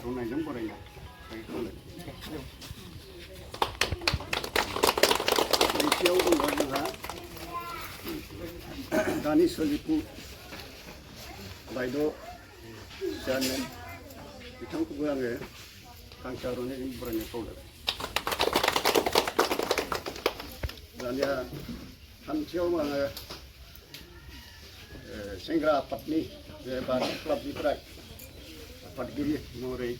आर'नाइजों बरायना नैथियाव दङ जोंहा दानि सोलिफु बायद' चेयारमेन बिथांखौबो आङो गांसे आर'नाइजों बरायनो खावलायबाय। दानिया थामथियाव आङो सेंग्रा आफादनि बे बाथौ क्लाबनिफ्राय आफादगिरि महरै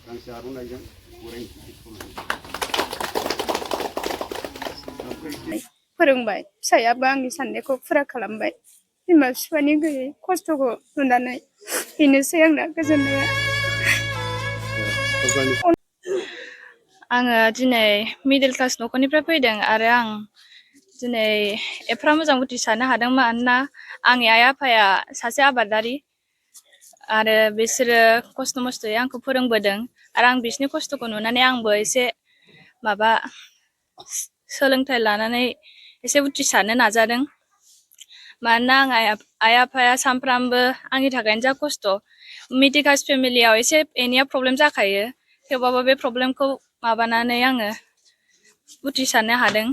गांसे आर'नाइजों बरायनो खावलायबाय। फोरोंबाय फिसायाबो आंनि साननायखौ फुरा खालामबाय। बिमा बिफानि गैयै खस्थ'खौ नुनानै बेनोसै आंना गोजोननाया। आङो दिनै मिडल क्लास न'खरनिफ्राय फैदों आरो आं दिनै एफा मोजां उथ्रिसारनो हादों मानोना आंनि आइ आफाया सासे आबादारि आरो बिसोरो खस्थ' मस्थ'यै आंखौ फोरोंबोदों आरो आं बिसोरनि खस्थ'खौ नुनानै आंबो एसे माबा सोलोंथाइ लानानै एसे उथ्रिसारनो नाजादों। मानोना आं आइ आफाया सानफ्रामबो आंनि थाखायनो जा खस्थ'। मिडल क्लास फेमिलियाव एसे एनैया प्रब्लेम जाखायो थेवबाबो बे प्रब्लेमखौ माबानानै आङो उथ्रिसारनो हादों।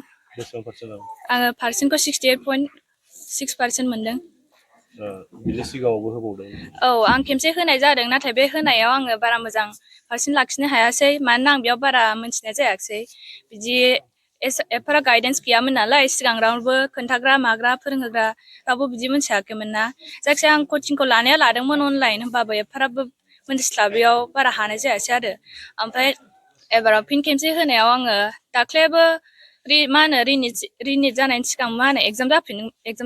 आङो पारसेन्टखौ 68.6% मोनदों। बिनि सिगाङावबो होबावदों? औ आं खेमसे होनाय जादों नाथाय बे होनायाव आङो बारा मोजां पारसेन्ट लाखिनो हायासै मानोना आं बेयाव बारा मोनथिनाय जायाखिसै। बिदि एफारा गाइडेन्स गैयामोन नालाय सिगां रावबो खोन्थाग्रा माग्रा फोरोंहोग्रा रावबो बिदि मोनथियाखैमोन ना। जायखिजाया आं कचिंखौ लानाया लादोंमोन अनलाइन होमबाबो एफाराबो मोनथिस्लाबैयाव बारा हानाय जायासै आरो। ओमफ्राय एबाराव फिन खेमसे होनायाव आङो दाख्लैबो रिनिट जानायनि सिगां एगजाम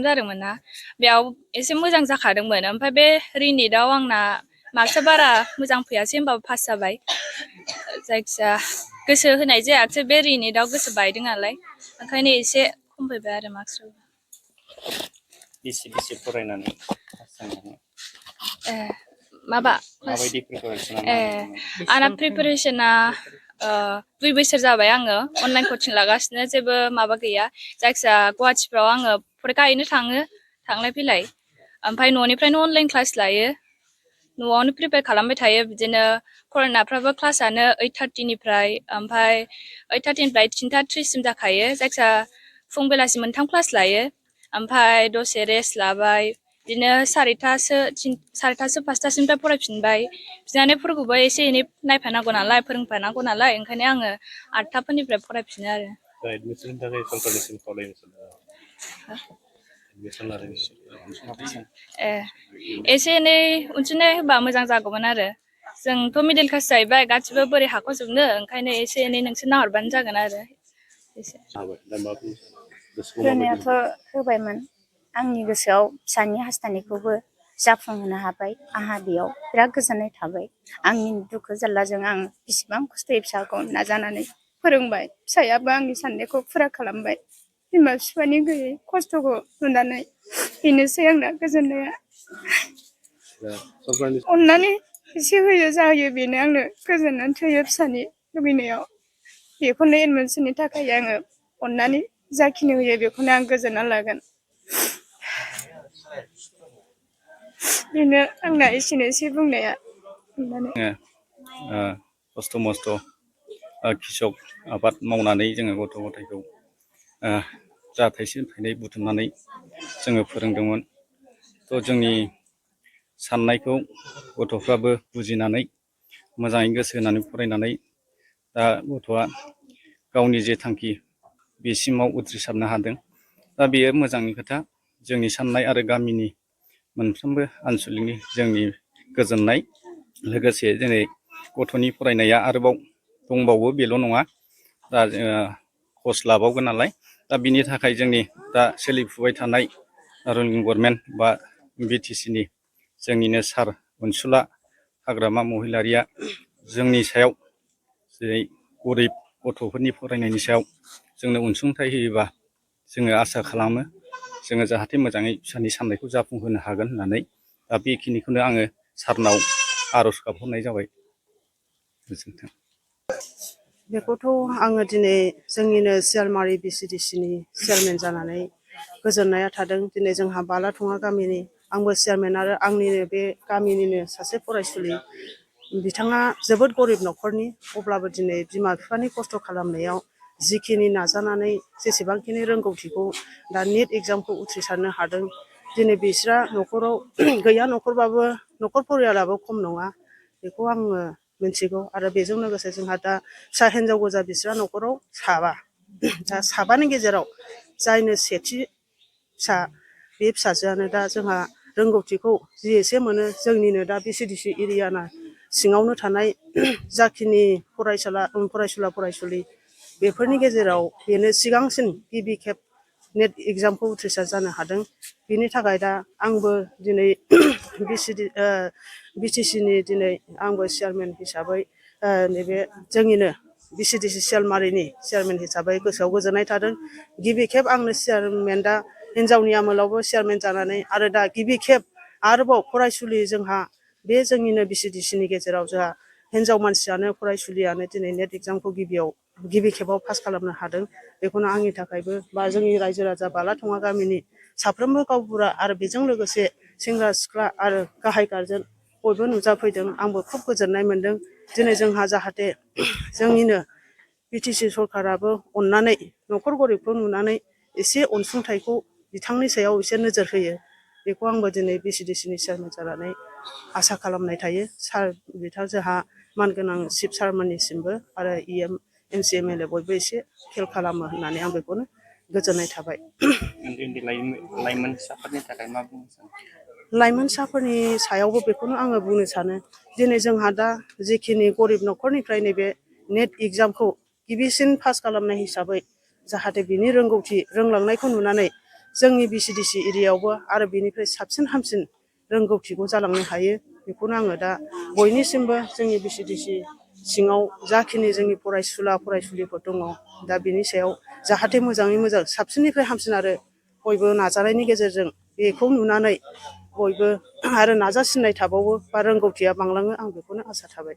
जादोंमोन ना बेयाव एसे मोजां जाखादोंमोन। ओमफ्राय बे रिनिटआव आंना मार्क्सआ बारा मोजां फैयासै होमबाबो पास जाबाय। जायखिजाया गोसो होनाय जायाखिसै बे रिनिटआव गोसो बायदों नालाय ओंखायनो एसे खम फैबाय आरो मार्क्सआव। बेसे फरायनानै पास जानाय? माबायदि प्रिपेरेसन? आंना प्रिपेरेसना 2 बोसोर जाबाय आङो अनलाइन कचिं लागासिनो जेबो माबा गैया। जायखिजाया गुवाहाटिफ्राव आङो फरिखा हैनो थाङो थांलाय फैलाय। ओमफ्राय न'निफ्रायनो अनलाइन क्लास लायो। न'आवनो प्रिपेयार खालामबाय थायो बिदिनो फरायनायफ्राबो क्लासआनो 8:30निफ्राय ओमफ्राय 8:30निफ्राय 3:30सिम जाखायो। जायखिजाया फुं बेलासि 3 क्लास लायो ओमफ्राय दसे रेस्ट लाबाय बिदिनो 4:30 5:00सिमनिफ्राय फरायफिनबाय। बिनानावफोरखौबो एसे एनै नायफानांगौ नालाय फोरोंफानांगौ नालाय ओंखायनो आङो 8:00फोरनिफ्राय फरायफिनो आरो। एडमिसननि थाखाय सरकारनिसिम खावलायनो एसे एनै अनसुंथाइ होबा मोजां जागौमोन आरो। जोंथ' मिडिल क्लास जाहैबाय गासिबो बोरै हाख'जोबनो ओंखायनो एसे एनै नोंसोर नाहरबानो जागोन आरो। होनायाथ' होबायमोन। आंनि गोसोआव फिसानि हास्थायनायखौबो जाफुंहोनो हाबाय। आंहा बेयाव बिराद गोजोननाय थाबाय। आंनि दुखु जारलाजों आं बिसिबां खस्थ'यै फिसाखौ नाजानानै फोरोंबाय। फिसायाबो आंनि साननायखौ फुरा खालामबाय। बिमा बिफानि गैयै खस्थ'खौ नुनानै बेनोसै आंना गोजोननाया। अननानै एसे होयो जाहोयो बेनो आंनो गोजोननानै थोयो फिसानि लुबैनायाव। बेखौनो एडमिसननि थाखाय आङो अननानै जाखिनि होयो बेखौनो आं गोजोनना लागोन। बेनो आंना एसेनोसै बुंनाया। खस्थ' मस्थ' कृषक आबाद मावनानै जोङो गथ' गथायखौ जा थाइसे थाइनै बुथुमनानै जोङो फोरोंदोंमोन। थ' जोंनि साननायखौ गथ'फ्राबो बुजिनानै मोजाङै गोसो होनानै फरायनानै दा गथ'आ गावनि जे थांखि बेसिमाव उथ्रिसारनो हादों। दा बेयो मोजांनि खोथा। जोंनि साननाय आरो गामिनि मोनफ्रोमबो आनसलिकनि जोंनि गोजोननाय। लोगोसे दिनै गथ'नि फरायनाया आरोबाव दंबावो बेल' नङा। दा कर्स लाबावगोन नालाय दा बिनि थाखाय जोंनि दा सोलिफुबाय थानाय रुलिं गभर्नमेन्ट बा BTCनि जोंनिनो सार अनसुला हाग्रामा महिलारिया जोंनि सायाव जेरै गरिब गथ'फोरनि फरायनायनि सायाव जोंनो अनसुंथाइ होयोबा जोङो आसा खालामो जोङो जाहाथे मोजाङै फिसानि साननायखौ जाफुंहोनो हागोन होननानै। दा बेखिनिखौनो आङो सारनाव आर'ज गाबहरनाय जाबाय। गोजोन्थों। बेखौथ' आङो दिनै जोंनिनो सियालमारि BCDCनि चेयारमेन जानानै गोजोननाया थादों। दिनै जोंहा बालाथङा गामिनि आंबो चेयारमेन आरो आंनिनो बे गामिनिनो सासे फरायसुलि बिथाङा जोबोद गरिब न'खरनि, अब्लाबो दिनै बिमा बिफानि खस्थ' खालामनायाव जिखिनि नाजानानै जेसेबांखिनि रोंगौथिखौ दा नेट एग्जामखौ उथ्रिसारनो हादों। दिनै बिस्रा न'खराव गैया न'खरबाबो न'खर परियालाबो खम नङा, बेखौ आङो मिथिगौ। आरो बेजों लोगोसे जोंहा दा फिसा हिन्जाव गोजा बिस्रा न'खराव साबा। दा साबानि गेजेराव जायनो सेथि फिसा, बे फिसाजोआनो दा जोंहा रोंगौथिखौ जि एसे मोनो जोंनिनो दा BCDC एरियाना सिङावनो थानाय जाखिनि फरायसुला फरायसुलि बेफोरनि गेजेराव बेनो सिगांसिन गिबि खेब नेट एग्जामखौ उथ्रिसार जानो हादों। बिनि थाखाय दा आंबो दिनै BTC नि दिनै आंबो चेयारमेन हिसाबै नैबे जोंनिनो BCDC सियालमारिनि चेयारमेन हिसाबै गोसोआव गोजोननाय थादों। गिबि खेब आंनो चेयारमेन, दा हिन्जावनि आमोलावबो चेयारमेन जानानै, आरो दा गिबि खेब आरोबाव फरायसुलि जोंहा बे जोंनिनो BCDC नि गेजेराव जोंहा हिन्जाव मानसियानो फरायसुलियानो दिनै नेट एग्जामखौ गिबि खेबाव पास खालामनो हादों। बेखौनो आंनि थाखायबो बा जोंनि रायजो राजा बालाथङा गामिनि साफ्रोमबो गावबुरा आरो बेजों लोगोसे सेंग्रा सिख्ला आरो गाहाय गारजेन बयबो नुजाफैदों। आंबो खुब गोजोननाय मोनदों। दिनै जोंहा जाहाथे जोंनिनो BTC सरकाराबो अननानै न'खर गरिबखौ नुनानै एसे अनसुंथाइखौ बिथांनि सायाव एसे नोजोर होयो। बेखौ आंबो दिनै BCDC नि चेयारमेन जानानै आसा खालामनाय थायो। सार जोंहा मानगोनां चिफ सारमोननिसिमबो आरो MC MLA बयबो एसे खेल खालामो होननानै आं बेखौनो गोजोननाय थाबाय। उन्दै उन्दै लाइमोनसाफोरनि थाखाय मा बुंनो सानो? लाइमोनसाफोरनि सायावबो बेखौनो आङो बुंनो सानो, दिनै जोंहा दा जिखिनि गरिब न'खरनिफ्राय नैबे नेट एग्जामखौ गिबिसिन पास खालामनाय हिसाबै जाहाथे बिनि रोंलांनायखौ नुनानै जोंनि BCDC एरियायावबो आरो बिनिफ्राय साबसिन हामसिन रोंगौथिखौ जालांनो हायो। बेखौनो आङो दा बयनिसिमबो जोंनि BCDC सिङाव जाखिनि जोंनि फरायसुलिफोर दङ, दा बिनि सायाव जाहाथे मोजाङै मोजां साबसिननिफ्राय हामसिन आरो बयबो नाजानायनि गेजेरजों बेखौ नुनानै बयबो आरो नाजासिननाय थाबावो बा रोंगौथिया बांलाङो, आं बेखौनो आसा थाबाय।